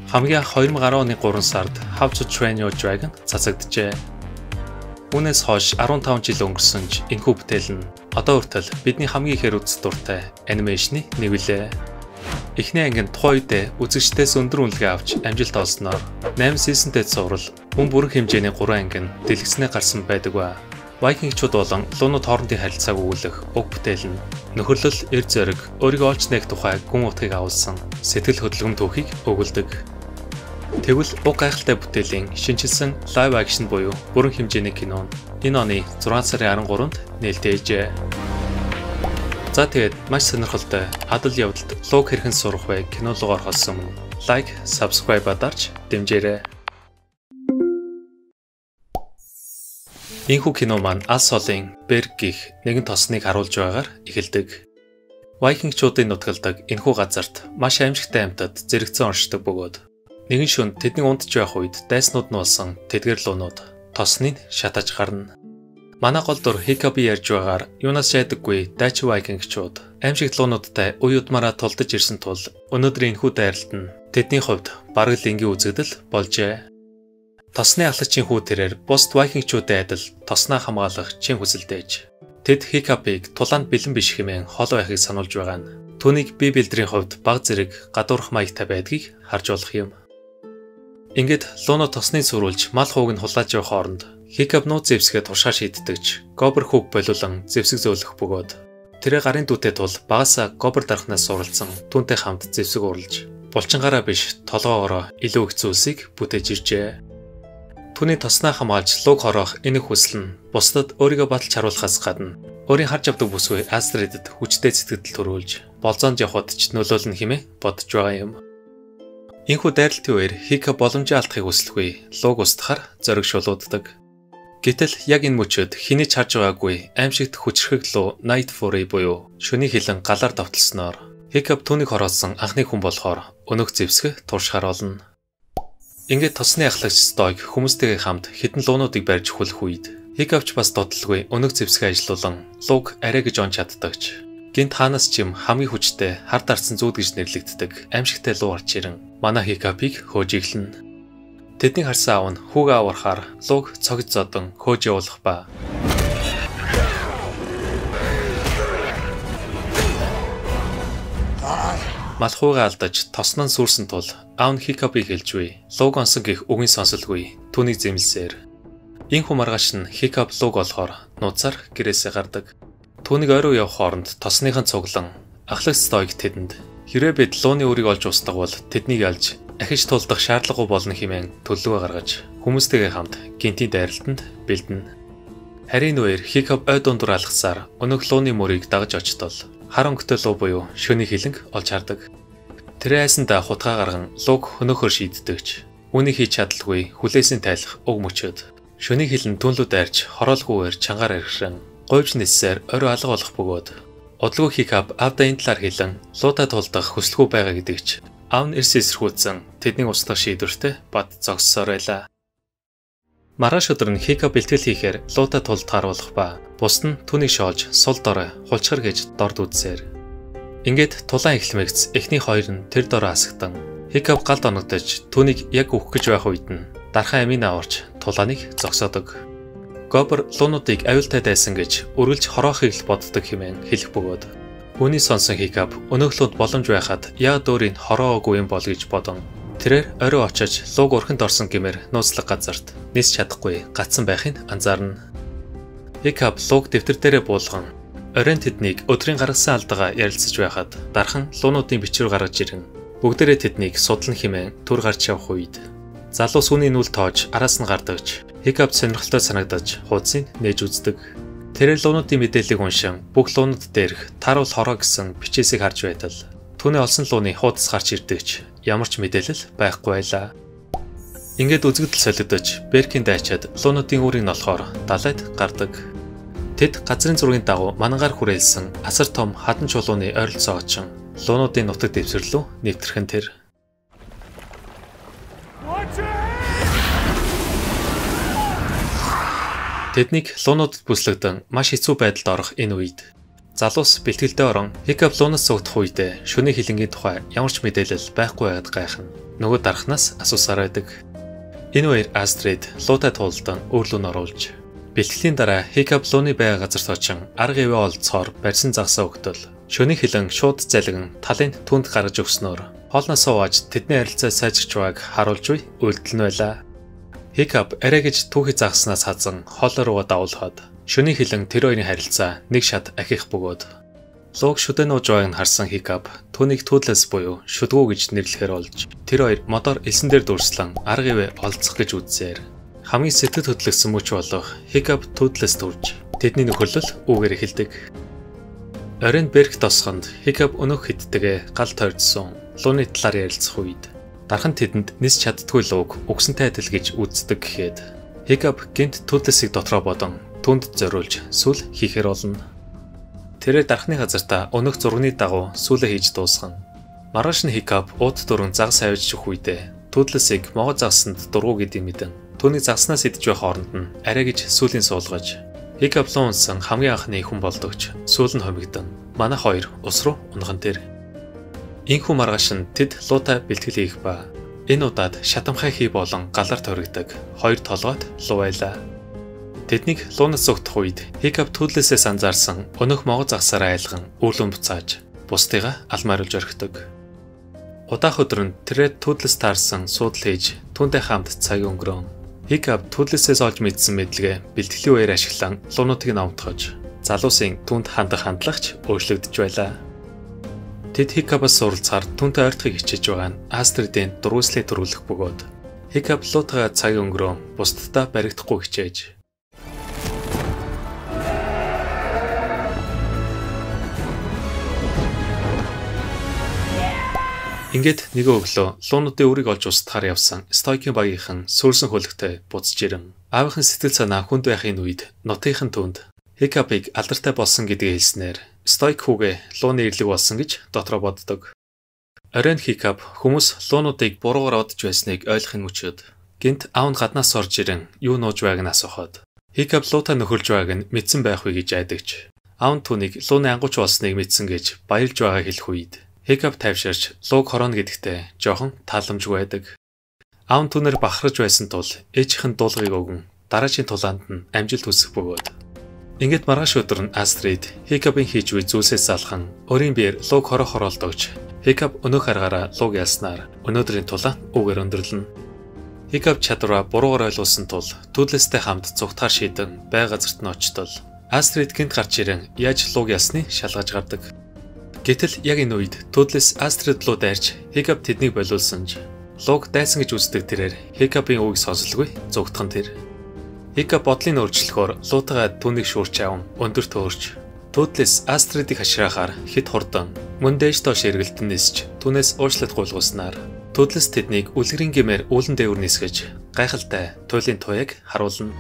Хамгийн анх 2010 оны 3 сард How to Train Your Dragon цацагджээ. Үүнээс хойш 15 жил өнгөрсөн ч энэхүү бүтээл нь одоо хүртэл бидний хамгийн ихээр үзэх дуртай анимашны нэг билээ. Эхний анги нь тухайн үедээ үзэгчдээс өндөр үнэлгээ авч амжилт олсноор 8 season-тэй цуврал мөн бүрэн хэмжээний 3 анги нь дэлгэцнээ гарсан байдаг ба. Вайкингчууд болон луунууд хоорондын харилцааг өгүүлэх уг бүтээл нь нөхөрлөл, эр зориг, өөрийгөө олж нээх тухай гүн утгыг агуулсан сэтгэл хөдлөм түүхийг өгүүлдэг. Тэгвэл уг гайхалтай бүтээлийн шинэчилсэн live action буюу бүрэн хэмжээний кино нь энэ оны 6 сарын 13-нд нээлтээжээ. За тэгээд маш сонирхолтой адал явдалд лууг хэрхэн сурах вэ кино руу орохоос өмнө like, subscribe дарж дэмжээрэй. Энэхүү кино маань алс холын Берг гэх нэгэн тосныг харуулж байгаагаар эхэлдэг. Вайкингчуудын нутгалдаг энэхүү газарт маш аимшигтай амьтад зэрэгцэн оршдог бөгөөд нэгэн шөнө тэдний унтж байх үед дайснууд нь болсон тэдгэр луунууд тосныг шатаж гарна. Манай гол дүр Хикаби ярьж байгаагаар юунаас шайдаггүй дайчин вайкингчууд аимшигт луунуудтай үе удмаараа тулдаж ирсэн тул өнөөдрийн энэхүү дайралт нь тэдний хувьд бараг л энгийн үзэгдэл болжээ. Тосны ахлагчийн хүү тэрээр бусд вайкингчуудын адил тосноо хамгаалах чин хүсэлдэж тэд Хикабиг тулаанд бэлэн биш хэмээн хол байхыг сануулж байгаа нь түүнийг бие бэлдрийн хувьд баг зэрэг гадуурх маягтай байдгийг харж болох юм. Ингээд луунууд тосныг сүрүүлж мал хууг нь хулааж явах хооронд Хикаб нууц зэвсгээ туршаа шийддэгч Гобер хүүг болиулан зэвсэг зөөлөх бөгөөд тэрэ гарын дүүтэй тул багасаа Гобер дархнаас суралцсан түүнтэй хамт зэвсэг урлаж булчингаараа биш толгоогоороо илүү их зүйлсийг бүтээж иржээ. Түүний тосноо хамгаалж луг хороох энэ хүсэл нь бусдад өөрийгөө баталж харуулахаас гадна өөрийн харж авдаг бүсгүй Астридэд хүчтэй сэтгэл төрүүлж болзоонд явхад ч нөлөөлнө хэмээн бодож байгаа юм. Энэхүү дайралтын үеэр Хика боломжийн алдахыг хүсэлгүй луг устгахаар зориг шулууддаг. Гэтэл яг энэ мөчөд хэний ч харж байгаагүй аимшигт хүчрхэг луу Night Fury буюу шөнийн хилэн галаар давталсноор Хикап түүнийг хороолсон анхны хүн болохоор өнөөх зэвсэг туршихаар олно. Ингээд тосны ахлагч Стойк хүмүүстэйгээ хамт хэдэн луунуудыг барьж хүлэх үед Хикавч бас дуталгүй өнөөх зэвсгээ ажилуулан лууг арай гэж он чаддагч. Гинт хаанаас ч юм хамгийн хүчтэй хар дарсан зүүд гэж нэрлэгддэг аимшигтай луу гарч ирэн манай Хикапыг хөөж иглэнэ. Тэдний харсан аав нь хүүгээ аврахаар лууг цогж зодон хөөж явуулах ба. Малхуугаа алдаж тоснон сүрсэн тул аав нь Хикапыг хэлжгүй. Лууг онсон гэх үгийн сонсолгүй түүнийг зэмлсээр. Энэхүү маргааш нь Хикап лууг олохоор нууцаар гэрээсээ гардаг. Түүнийг ойруу явах хооронд тосныхан цуглан ахлагч Стойк тэдэнд хэрвээ бид лууны үрийг олж устгавал тэднийг ялж ахиж тулдах шаардлагагүй болно хэмээн төлөвлөгөө гаргаж хүмүүстэйгээ хамт гинтийн дайралтанд бэлдэнэ. Харин үеэр Хикап ой дундуур алхасаар өнөөх лууны мөрийг дагаж очтол хар өнгөтэй луу буюу шөнийн хилэнг олж хардаг. Тэр айсандаа хутгаа гарган лууг хөнөөхөр шийддэгч үүнийг хийж чадалгүй хүлээсийн тайлах уг мөчөд шөнийн хилэн түнлүү дайрч хороолгүйгээр чангаар эрхрэн говьж ниссээр орой алга болох бөгөөд удалгүй Хикап аавдаа энэ талаар хэлэн луутай тулдах хүсэлгүй байгаа гэдэгч аав нь эрс эсэрхүүцэн тэднийг устгах шийдвэртэй бат зогссоор байлаа. Маргааш өдөр нь Хикап бэлтгэл хийхээр луутай тулдахаар болох ба бусд нь түүнийг шоолж сул дорой хулчгар гэж дорд үзсээр. Ингээд тулаан эхлэмэгц эхний хоёр нь тэр дорой асагдан Хикап галд оногдож түүнийг яг үхэх гэж байх үед нь дархан амийг аварч тулааныг зогсоодог. Гобер луунуудыг аюултай дайсан гэж үргэлж хороохыг л боддог хэмээн хэлэх бөгөөд үүнийг сонсон Хикап өнөөх луунд боломж байхад яагаад өөрийг хороогоогүй юм бол гэж бодон тэрээр орой очиж лууг урхинд орсон гэмээр нууцлаг газарт нисч чадахгүй гацсан байхыг анзаарна. Хикап лууг дэвтэр дээрээ буулган оройн тэднийг өдрийн гаргасан алдагаа ярилцаж байхад дархан луунуудын бичвэр гаргаж ирэн бүгдээрээ тэднийг судлан хэмээн түр гарч явах үед залуус үүний нүл тоож араас нь гардагч Хикап сонирхолтой санагдаж хуудсыг нээж үздэг. Тэрээр луунуудын мэдээллийг уншин бүх луунууд дээрх тааруул хороо гэсэн бичээсийг харж байтал түүний олсон лууны хуудас гарч ирдэгч ямар ч мэдээлэл байхгүй байлаа. Ингээд үзэгдэл солигдож Беркийн дайчид луунуудын үрийг нь олохоор далайд гардаг. Тэд газрын зургийн дагуу манангаар хүрээлсэн асар том хадан чулууны ойролцоо очин луунуудын нутаг дэвсгэр рүү нэвтрэх нь тэр. Тэднийг луунуудад бүслэгдэн маш хэцүү байдалд орох энэ үед Залуус бэлтгэлдээ орон Хикап луунаас зугдах үедээ шөнийн хилэнгийн тухай ямар ч мэдээлэл байхгүй байгаад гайхна. Нөгөө дархнаас асуусаар байдаг. Энэ үеэр Астрид луутай туулдан өөрлөө нь оруулж бэлтгэлийн дараа Хикап лууны байгаа газарт очин арга ивэ олцохоор барьсан загсаа өгтөл шөнийн хилэн шууд залгин талын түнд гаргаж өгснөөр хоолноосоо угааж тэдний харилцаа сайжирч байгааг харуулж буй үйлдэл нь байлаа. Хикап арай гэж түүхий загаснаас хазан хоолой руугаа давуулахад шөнийн хилэн тэр хоёрын харилцаа нэг шат ахих бөгөөд лууг шүдэ нууж байгааг нь харсан Хикап түүнийг Туудлес буюу шүдгүү гэж нэрлэхээр болж тэр хоёр модоор элсэн дээр дүрслэн арга ивэ олцох гэж үзсээр хамгийн сэтгэл хөдлөсөн мөч болох Хикап Туудлес төрж тэдний нөхөрлөл үүгээр эхэлдэг. Оройн Берк тосгонд Хикап өнөөх хидтэйгээ гал тойрдсон лууны талаар ярилцах үед дархан тэдэнд нисч чаддгүй лууг үгсэнтэй адил гэж үздэг гэхэд Хикап гинт Туудлесийг дотроо бодон түнд зориулж сүл хийхээр болно. Тэрээр дархны газартаа өнөөх зургийн дагуу сүлээ хийж дуусгана. Маргааш нь Хикап ууд дөрөн загас авчиж өгөх үедээ Туудлесийг могоо загсанд дургу гэдгийг мэдэн түүний загснаас идэж байх хооронд нь арай гэж сүлийн суулгаж Хикап луу унсан хамгийн анхны хүн болдогч сүүл нь хомигдон манай хоёр ус руу унахан тэр. Инхүү маргааш нь тэд луутай бэлтгэл хийх ба энэ удаад шатамхай хий болон галаар торигдог хоёр толгойд луу байлаа. Тэднийг луунаас зугтах үед Хикап Туудлесээс анзаарсан өнөөх могоо загсаараа айлган өрлөн буцааж бусдыгаа алмааруулж орхидог. Удаах өдөр нь тэрээр Туудлес таарсан суудал хийж түүнтэй хамт цаг өнгөрөөн Хикап Туудлесээс олж мэдсэн мэдлэгээ бэлтгэлийн үеэр ашиглан луунуудыг нь онтгож залуусын түүнд хандах хандлагач өөрчлөгдөж байлаа. Тэд Хикапаас суралцахаар түүнтэй ойртохыг хичээж байгаа нь Астридын дургүйслээ төрүүлэх бөгөөд Хикап луутайгаа цаг өнгөрөөн бусдадаа баригдахгүй хичээж Ингээд нэгэн өглөө луунуудын үрийг олж устдахаар явсан Стойкийн багийнхан сүрсэн хөлөгтэй буцаж ирэн аавынхын сэтгэл санаа хүнд байхын үед нутгийнхан түнд Хикапыг алдартай болсон гэдгийг хэлснээр Стойк хүүгээ лууны ирлэг болсон гэж дотроо боддог. Оройн Хикап хүмүүс луунуудыг буруугаар одож байсныг ойлгохын мөчөд гинт аав нь гаднаас орж ирэн юу нууж байгааг нь асуухад Хикап луутай нөхөрлж байгааг нь мэдсэн байх вэ гэж айдагч аав нь түүнийг лууны ангууч болсныг мэдсэн гэж баярлж байгааг хэлэх үед Хикап тайвширч лууг хорооно гэдэгтээ жоохон тааламжгүй байдаг. Аав нь түүнээр бахархаж байсан тул ээжийнх нь дуулгыг өгөн дараачийн тулаанд нь амжилт хүсэх бөгөөд ингээд маргааш өдөр нь Астрид Хикапын хийж буй зүйлсээс залхан өөрийн биеэр лууг хороо хороолдогч Хикап өнөөх аргаараа лууг ялснаар өнөөдрийн тулаан үүгээр өндөрлөнө. Хикап чадвараа буруугаар ойлгуулсан тул Туудлестэй хамт зугтахаар шийдэн бай газарт нь очтол Астрид гинт гарч ирэн яаж лууг ялсны шалгаж гардаг. Гэтэл яг энэ үед Туудлес Астрид руу дайрч Хикап тэднийг болиулсан ч лууг дайсан гэж үздэг тэрээр Хикапын үгийг сонсолгүй зугтхан тэр. Хикап бодлын өөрчлөхөөр луутайгаа түүнийг шуурч аван өндөр төөрч Туудлес Астридыг хашраахаар хэд хурдан мөн дээш доош эргэлдэн нисч түүнээс уучлалт гуйлгуулснаар Туудлес тэднийг үлгэрийн гэмээр уулан дээвэр нисгэж гайхалтай туйлын туяаг харуулна.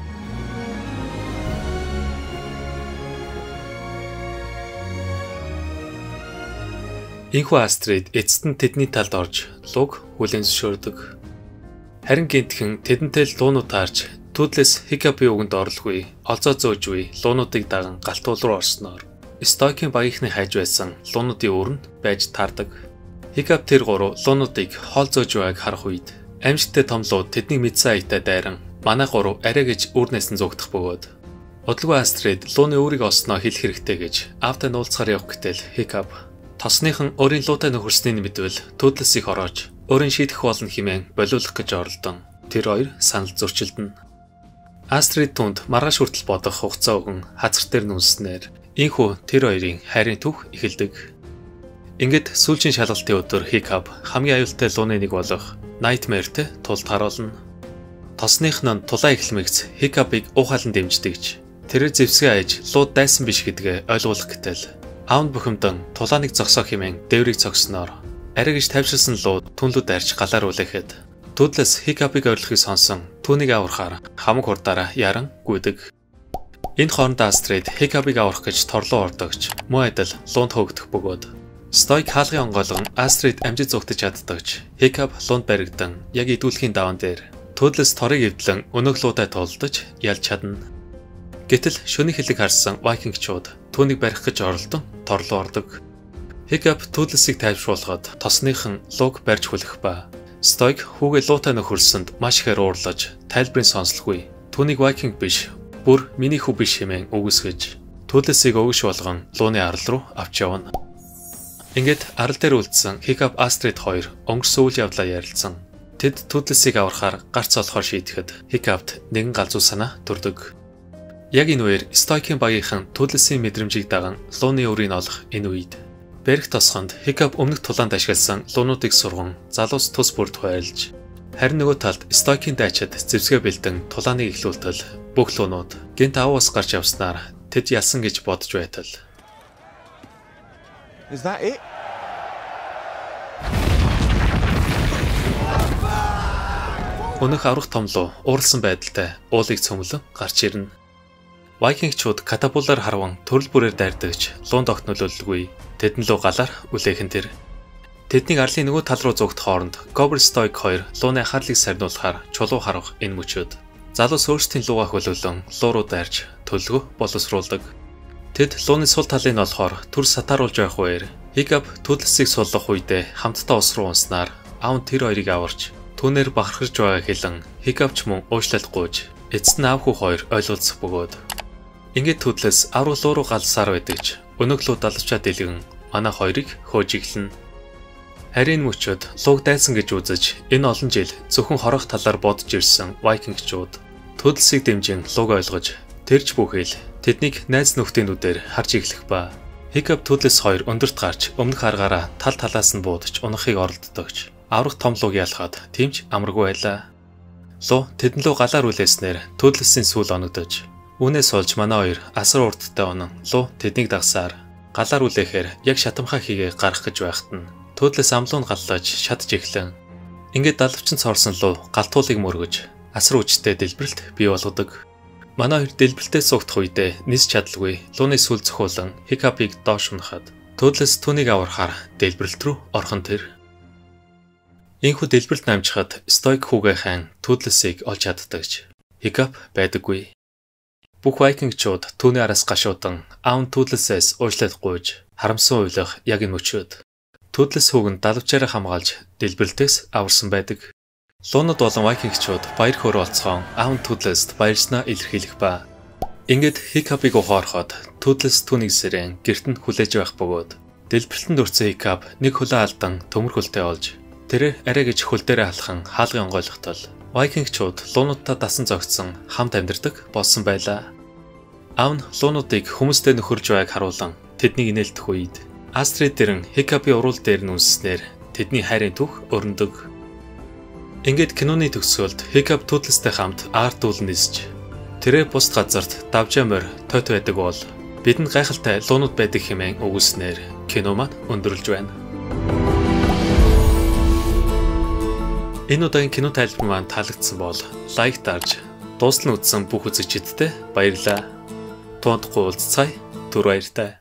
Инхүү Астрид эцэст нь тэдний талд орж лууг хүлээн зөвшөөрдөг. Харин гинтхэн тэдэнтэй л луунууд таарч Туудлес Хикапын үгэнд орлогүй, олзоо зөөж буй луунуудыг даган галтуул руу орсноор Стойкийн багийнхны хайж байсан луунуудын үүр нь байж таардаг. Хикап тэр гурав луунуудыг хоол зөөж байгааг харах үед амжилттай том луу тэднийг мэдсэн аятай дайран манай гурав арай гэж үүрнээс нь зугдах бөгөөд удалгүй Астрид лууны үүрийг олсноо хэлэх хэрэгтэй гэж аавтай нуулцахаар явах гэтэл Хикап тосныхан өөрийн луутай нөхөрснийг мэдвэл Туудлесийг ороож өөрийн шийдэх болно хэмээн болиулах гэж оролдон тэр хоёр санал зөрчилдөнө. Астрид түнд маргааш хүртэл бодох хугацаа өгөн хазар дээр нүнснээр инхүү тэр хоёрын хайрын түүх эхэлдэг. Ингээд сүүлчийн шалгалтын өдөр Хикап хамгийн аюултай лууны нэг болох Nightmare-тэй тулд харуулна. Тосных нь тулаан эхлэмэгц Хикапыг уухайлан дэмждэгч тэрээр зэвсгээ аяж лууд дайсан биш гэдгээ ойлгуулах гэтэл аав нь бухимдан тулааныг зогсоо хэмээн дээврийг цогсноор арай гэж тайвширсан луу түнлүү дайрч галаар үлээхэд Туудлес Хикапыг ойрлохыг сонсон түүнийг аврахаар хамаг хурдаараа яран гүйдэг. Энэ хооронд Астрид Хикапыг аврах гэж торлоо ордогч муу адил луунд хөөгдөх бөгөөд Стойк хаалгын онгойлгон Астрид амжиж зугтаж чаддагч Хикап луунд баригдан яг идүүлэхийн даван дээр Туудлес торыг эвдлэн өнөөх луутай тулдаж ялж чадна. Гэтэл шөнийн хилэг харсан Викингчууд түүнийг барих гэж оролдон торлоо ордог. Хикап Туудлесийг тайвшруулахад тосныхан лууг барьж хүлэх ба. Стоик хүүгээ луутай нөхөрлсөнд маш ихээр уурлаж тайлбарын сонслогүй. Түүнийг Викинг биш, бүр миний хүү биш хэмээн үгүйсгэж Туудлесийг өгш болгон лууны арал руу авч явна. Ингээд арал дээр үлдсэн Хикап Астрид хоёр өнгөрсөн үйл явдлаа ярилцсан. Тэд Туудлесийг аврахаар гарц олохоор шийдэхэд Хикапт нэгэн галзуу санаа төрдөг. Яг энэ үеэр Стоикийн багийнхан Туудлесийн мэдрэмжийг даган лууны өрийг олох энэ үед Бэрх тосгонд Хикап өмнөх тулаанд ашигласан луунуудыг сурган залуус тус бүрд хуваарлж харин нөгөө талд Стоикийн дайчид зэвсгээ бэлдэн тулааныг эхлүүлтэл бүх луунууд гэнт аваас гарч явснаар тэд ялсан гэж бодож байтал. Is that it? Өнөөх аврах томлоо ууралсан байдалтай уулыг цөмлөн гарч ирнэ. Викингчууд катапулаар харван төрөл бүрээр дайрдагч луун огт нөлөөлөлгүй. Тэдэн луу галаар үлээх нь тэр. Тэднийг арлын нөгөө тал руу зугт хооронд Гобр Стоик хоёр лууны анхаарлыг сарниулахаар чулуу харвах энэ мөчөд. Залуус өөрсдийн луугаа хөлөөлөн луу руу дайрч төлгөө боловсруулдаг. Тэд лууны сул талыг нь олохоор төр сатааруулж байх үеэр Хикап Туудлесийг суллах үедээ хамтдаа ус руу унснаар аав нь тэр хоёрыг аварч түүнээр бахархаж байгааг хэлэн Хикап ч мөн уучлалт гуйж эцэст нь аав хүү хоёр ойлголцох бөгөөд. Ингээд Туудлес аврал луу руу галсаар байдагч өнөөх луу далавчаа дэлгэн манай хоёрыг хөөж иглэнэ. Харин мөчөд лууг дайсан гэж үзэж энэ олон жил зөвхөн хорох талаар бодож ирсэн Викингчууд Туудлесийг дэмжин лууг ойлгож тэрч бүхэл тэднийг найз нөхдийн нүдээр харж эхлэх ба. Хикап Туудлес хоёр өндөрт гарч өмнөх аргаараа тал талаас нь буудаж унахыг оролддогч аврах том лууг ялахад тэмч амаргүй байлаа. Луу тэдэн луу галаар үлээснээр Туудлесийн сүүл оногдож үүнээс болж манай хоёр асар урдтай унан луу тэднийг дагсаар галаар үлээхээр яг шатамхаа хийгээ гарах гэж байхад нь Туудлес амлуу нь галлаж шатж эхлэн. Ингээд далавчин цоорсон луу галтуулыг мөргөж асар хүчтэй дэлбэрэлт бий болгодог. Манай хоёр дэлбэрэлтээ суугдах үедээ нис чадалгүй лууны сүл зохиулан Хикапыг доош унахад Туудлес түүнийг аврахаар дэлбэрэлт рүү орхон тэр. Ийхүү дэлбэрэлт намжихад Стоик хүүгээ хайн Туудлесийг олж чаддагч Хикап байдаггүй. Бүх Викингчууд түүний араас гашуудан аав нь Туудлесээс уучлалт гуйж харамсан уйлах яг энэ мөчөд. Туудлес хүүг нь далавчаараа хамгаалж дэлбэрэлтээс аварсан байдаг. Луунууд болон Викингчууд баяр хөөр олцгоон аав нь Туудлест баярснаа илэрхийлэх ба. Ингээд Хикапыг ухаархад Туудлес түүнийг сэрэн гэрт нь хүлээж байх бөгөөд дэлбэрэлтэнд өртсөн Хикап нэг хөлөө алдан төмөр хөлтэй олж тэрээр арай гэж хөл дээрээ алхан хаалгын онгойлготол Викингчууд луунуудтай дасан зогтсон хамт амьдардаг болсон байлаа. Аав нь луунуудыг хүмүүстэй нөхөрж байгааг харуулан тэднийг инээлдэх үед Астрид дэрэн Хикапын уруул дээр нь үнсснээр тэдний хайрын түүх өрнөдөг. Ингээд киноны төгсгөлд Хикап Туудлестэй хамт арт ууланд нисэж тэрээр бусад газарт давжаа морь тойт байдаг бол бидэнд гайхалтай луунууд байдаг хэмээн үгүйснээр кино маань өндөрлж байна. Энэ удаагийн кино тайлбар маань таалагдсан бол лайк дарж дуустал нь үзсэн бүх үзэгчиддээ баярлалаа. Туундахгүй уулзцаая. Түр баяртай.